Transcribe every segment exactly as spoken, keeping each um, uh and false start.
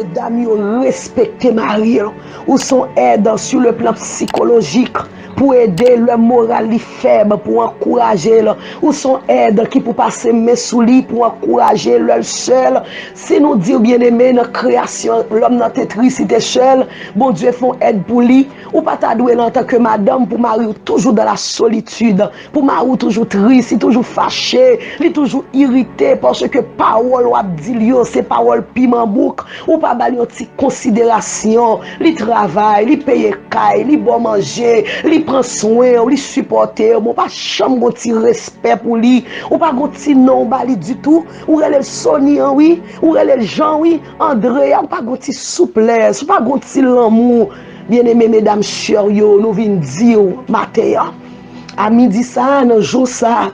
Medam yo, respekte mari w. Ou se yon èd sou le plan sikolojik pou ede lè moral li fèb, pou ankouraje l. Ou se yon èd ki pou pase men sou li, pou ankouraje l lè l sèl. Si nou di w, byeneme, nan kreyasyon, lòm nan te tris, li te sèl, Bondye fè yon èd pou li. Ou pa ta dwe la antanke madanm pou mari w toujou dans la solitude, pou mari w toujou tris, li toujou fache, li toujou irite, paske pawòl w ap di l yo, se pawòl piman bouk. Ou pa ba l yon ti konsiderasyon. Li travay, li peye kay, li ba w manje, li pran swen w, li sipòte w, men w pa janm gon ti respè pou li. Ou pa gon ti non w ba li ditou. Ou rele l Sony an, wi. Ou rele l Jean, wi. André a, ou pa gon ti souplès, ou pa gon ti lanmou. Byeneme, medam chè yo, nou vin di w maten an, a midi sa a, nan jou sa a,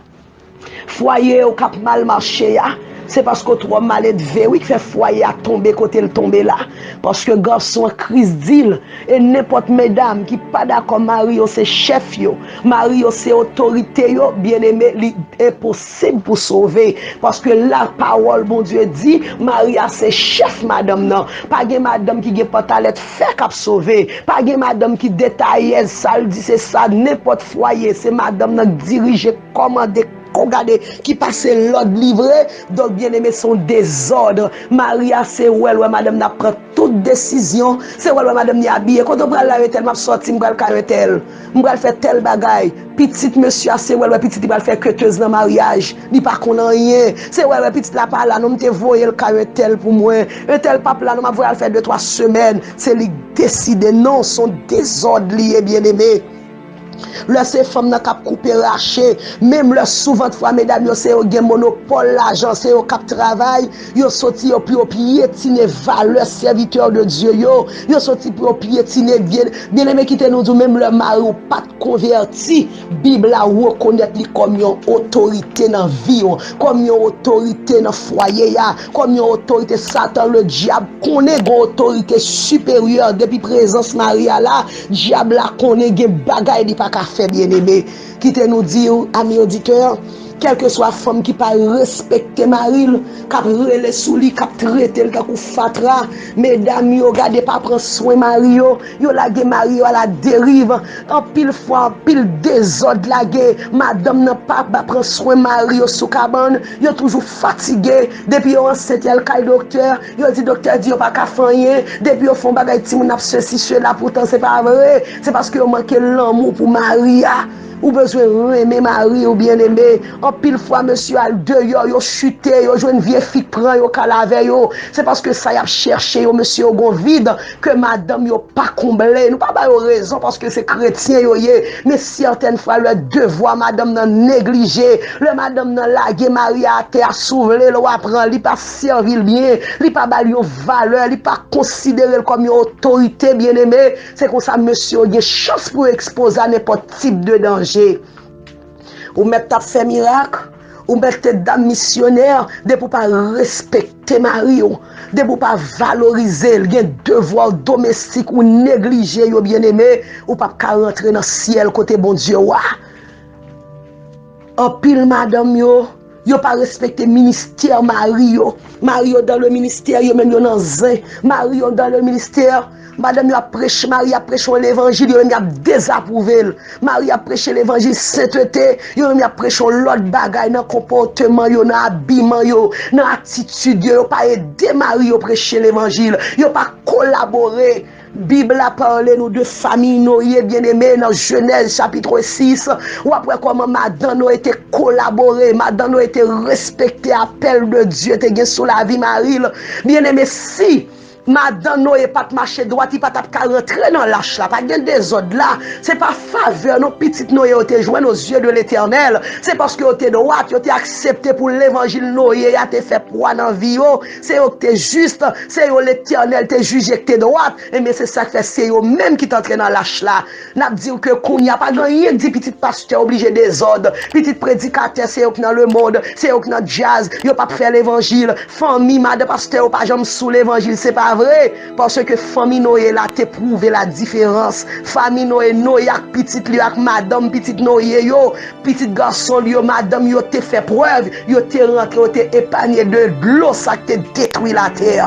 fwaye w k ap mal mache a, se paske w twò maledve, wi, k fè fwaye a tonbe kote l tonbe la. Paske gason an, Kris di l, e nenpòt medam ki pa dakò mari yo se chèf yo, mari yo se otorite yo, byeneme, li enposib pou sove. Paske lapawòl Bondye di, mari a se chèf madanm nan. Pa gen madanm ki gen pantalèt fè k ap sove. Pa gen madanm ki detayèz, sa l di se sa, nenpòt fwaye, se madanm nan k dirije, kòmande, ko gade, ki pase lòd li vre. Donk, byeneme, se yon dezòd. Mari a se wè l wè madanm nan ap pran tout desizyon. Se wè l wè madanm li abiye. Kote w pral la, entèl? M ap sòti, m pral kay entèl. M pral fè tèl bagay. Pitit mesye a, se wè l wè pitit li pral fè ketez nan maryaj. Li pa konn anyen. Se wè l wè pitit la pa la, non, m te voye l kay entèl pou mwen. Entèl p ap la, non, m ap voye al fè de twa semèn. Se li k deside, non, se yon dezòd li ye, byeneme. Lè se fanm nan k ap koupe rache, menm lè souvantfwa medam yo se yo gen monopòl lajan, se yo k ap travay, yo soti yo pou yo pyetine valè sèvitè de Dye yo, yo soti pou yo pyetine byen, byeneme, kite nou di w, menm lè mari w pa t konvèti, Bib la rekonèt li kòm yon otorite nan vi w, kòm yon otorite nan fwaye a, kòm yon otorite. Satan, le dyab, konnen gen otorite siperyè depi prezans mari a la. Dyab la konnen gen bagay li pa ka fè, byeneme. Kite nou di w, ami oditè, kèlkeswa fanm ki pa respekte mari l, k ap rele sou li, k ap trete l tankou fatra, medam yo, gade, pa pran swen mari yo, yo lage mari yo a la deriv. Anpil fwa, anpil dezòd lage, madanm nan pa, pa pran swen mari yo sou kabann, yo toujou fatige. Depi yo ansent, y al kay doktè, yo di doktè di yo pa ka fè anyen. Depi yo fè yon bagay, timoun ap sesi, sela, poutan se pa vre. Se paske yo manke lanmou pou mari a. Ou bezwen renmen mari w, byeneme. Anpil fwa, mesye al deyò, yo chite, yo jwenn vye fi k pran yo, k al avè yo. Se paske sa y ap chèche yo, mesye yo gon vid ke madanm yo pa konble. Nou pa ba yo rezon paske se kretyen yo ye. Men sètèn fwa, lè devwa madanm nan neglije, lè madanm nan lage mari a atè a, si w vle l, w a pran, li pa sèvi l byen, li pa ba l yon valè, li pa konsidere l kòm yon otorite, byeneme, se konsa mesye yo gen chans pou yo ekspoze a nenpòt tip de danje. Ou mèt t ap fè mirak, ou mèt te dam misyonè, depi w pa respekte mari w, depi w pa valorize l, gen devwa w domestik ou neglije yo, byeneme, ou p ap ka rantre nan syèl kote Bondye w a. Anpil madanm yo, yo pa respekte ministè mari yo. Mari yo dans le ministère, yo menm yo nan zen. Mari yo dans le ministère, madanm yo ap preche, mari ap preche yon levanjil, yo menm y ap dezapwouve l. Mari ap preche levanjil sentete, yo menm y ap preche yon lòt bagay nan konpòteman yo, nan abiman yo, nan atitid yo. Yo pa ede mari yo preche levanjil. Yo pa kolabore. Bib la pale nou de fanmi Noye, byeneme, nan Jenèz chapit sis. W ap wè kòman madan Noye te kolabore, madan Noye te respekte apèl de Dye te gen sou lavi mari l. Byeneme, si madan Noye pa t mache dwat, li pa t ap ka rantre nan lach la. Pa t gen dezòd la. Se pa favè non pitit Noye yo te jwenn aux yeux de l'Éternel. Se paske yo te dwat, yo te aksepte pou levanjil Noye a te fè pwa nan vi yo. Se yo ki te jis, se yo Letènèl te jije ki te dwat. Ebyen, se sa k fè se yo menm ki t antre nan lach la. N ap di w ke kounye a pa gen anyen k di pitit pastè oblije dezòd. Pitit predikatè, se yo k nan lemond, se yo k nan djaz, yo p ap fè levanjil. Fanmi madan pastè yo pa janm sou levanjil, se pa vre. Paske fanmi Noye la te pwouve la diferans. Fanmi Noye, Noye ak pitit li yo, ak madanm pitit Noye yo, pitit gason li yo, madanm yo te fè prèv, yo te rantre, yo te epanye de dlo sa k te detwi latè.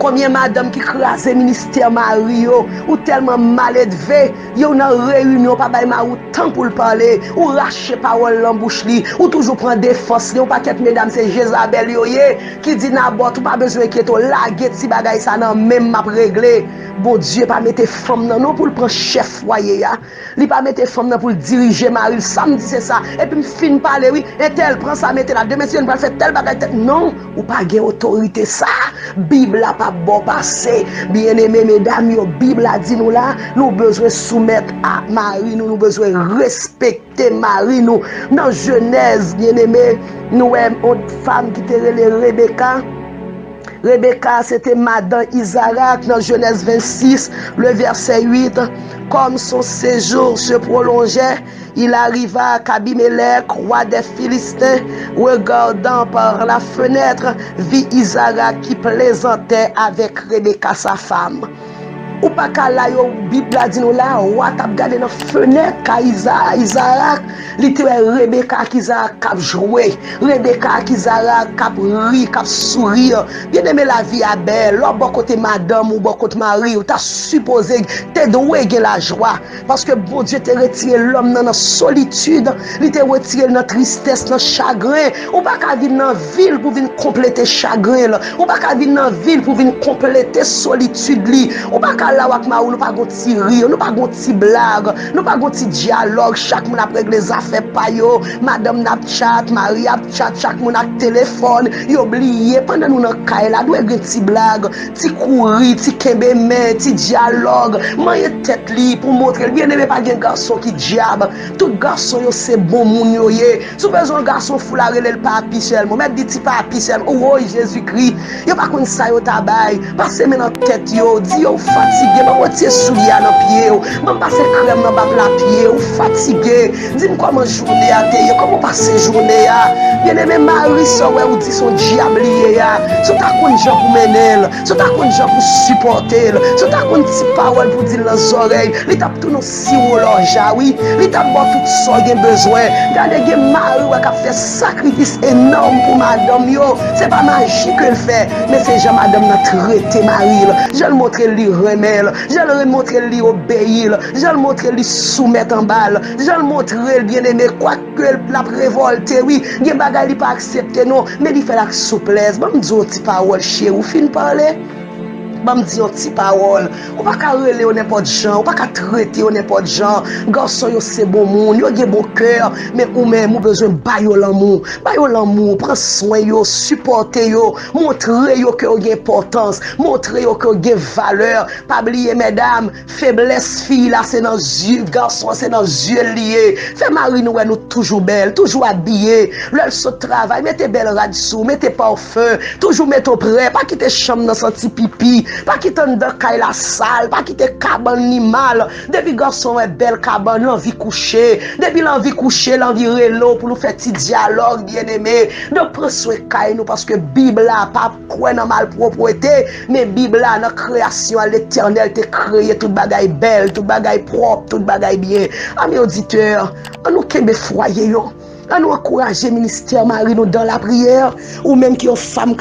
Konbyen madanm ki kraze ministè mari yo? Ou tèlman maledve, yo nan reyinyon, ou pa bay mari w tan pou l pale, ou rache pawòl nan bouch li, ou toujou pran defans li. Yon pakèt medam se Jezabèl yo ye, ki di Nabòt, ou pa bezwen enkyete w, lage ti bagay sa nan men m, m ap regle. Bondye pa mete fanm nan non pou l pran chèf fwaye a. Li pa mete fanm nan pou l dirije mari l. Sa m di se sa. Epi m fin pale wi. Entèl pran sa mete la. Demen si Dye vle, m pral fè tèl bagay tèt. Non, ou pa gen otorite sa. Bib la p ap ba w pase. Byeneme medam yo, Bib la di nou la, nou bezwen soumèt a mari nou, nou bezwen respekte mari nou. Nan Jenèz, byeneme, nou wè yon fanm ki te rele Rebeka. Rebeka se te madan Izarak nan Jenèz vennsis, le vèsè uit. Comme son séjour se prolongeait, il arriva qu'Abimelech, roi des Philistins, regardant par la fenêtre, vit Isaac qui plaisantait avec Rebecca, sa femme. Ou pa ka la yo, Bib la di nou la, wa t ap gade nan fenèt kay Iza- Izarak, li te wè Rebeka ak Izarak k ap jwe, Rebeka ak Izarak k ap ri, k ap souri. Byeneme, lavi a bèl. Lè w bò kote madanm ou, bò kote mari w, ta sipoze, te dwe gen lajwa. Paske Bondye te retire lòm nan nan solitid, li te retire l nan tristès, nan chagren. Ou pa ka vin nan vi l pou vin konplete chagren l. Ou pa ka vin nan vi l pou vin konplete solitid li. Ou pa ka la w ak mari w, nou pa gon ti ri, nou pa gon ti blag, nou pa gon ti dyalòg. Chak moun ap regle zafè pa yo. Madanm nan ap chat, mari ap chat, chak moun ak telefòn. Yo bliye, pandan nou nan kay la, dwe gen ti blag, ti kouri, ti kenbe men, ti dyalòg. Manyen tèt li pou montre l. Byeneme, pa gen gason ki dyab. Tout gason yo se bon moun yo ye. Si w bezwen yon gason fou la, rele l papi sèlman. Mèt di ti papi sèlman. Woy, Jezikri. Yo pa konn sa yo ta bay. Pase men nan tèt yo. Di yo ou fatige. Ban m retire soulye a nan pye w. Ban m pase krèm nan ba pla pye w. Ou fatige. Di m kòman jounen an te ye. Kòman w pase jounen an? Byeneme, mari sa w wè ou di se yon dyab li ye a. Si w ta konn jan pou mennen l. Si w ta konn jan pou sipòte l. Si w ta konn ti pawòl pou di l nan zòrèy. Li t ap tounen yon siwo lòja, wi. Li t ap ba w tout sa w gen bezwen. Gade, gen mari w wè k ap fè sakrifis enòm pou madanm yo. Se pa maji ke l fè, men se jan madanm nan trete mari l. Jan l montre l li renmen l. Jan l montre l li obeyi l. Jan l montre l li soumèt anba l. Jan l montre l, byeneme, kwak ke l ap revòlte, wi. Gen bagay li pa aksepte, non. Men li fè l ak souplès. Ban m di w yon ti pawòl, cheri. Ou fin pale? Ban m di yon ti pawòl. Ou pa ka rele yo nenpòt jan, ou pa ka trete yo nenpòt jan. Gason yo se bon moun, yo gen bon kè, men ou menm ou bezwen ba yo lanmou. Ba yo lanmou, pran swen yo, sipòte yo, montre yo ke yo gen enpòtans, montre yo ke yo gen valè. Pa bliye, medam, feblès fi la se nan zye, gason an se nan zye l li ye. Fè mari nou wè nou toujou bèl, toujou abiye. Lè l sot travay, mete bèl rad sou, mete pawfen, toujou mete w prè. Pa kite chanm nan santi pipi, pa kite anndan kay la sal, pa kite kabann li mal. Depi gason wè bèl kabann, l anvi kouche. Depi l anvi kouche, l anvi rele w pou nou fè ti dyalòg, byeneme. Donk, pran swen kay nou, paske Bib la pa kwè nan malpwòpte, men Bib la, nan kreyasyon an, Letènèl te kreye tout bagay bèl, tout bagay pwòp, tout bagay byen. Ami oditè, ann nou kenbe fwaye yo. Ann nou ankouraje ministè mari nou dan lapriyè. Ou menm ki yon fanm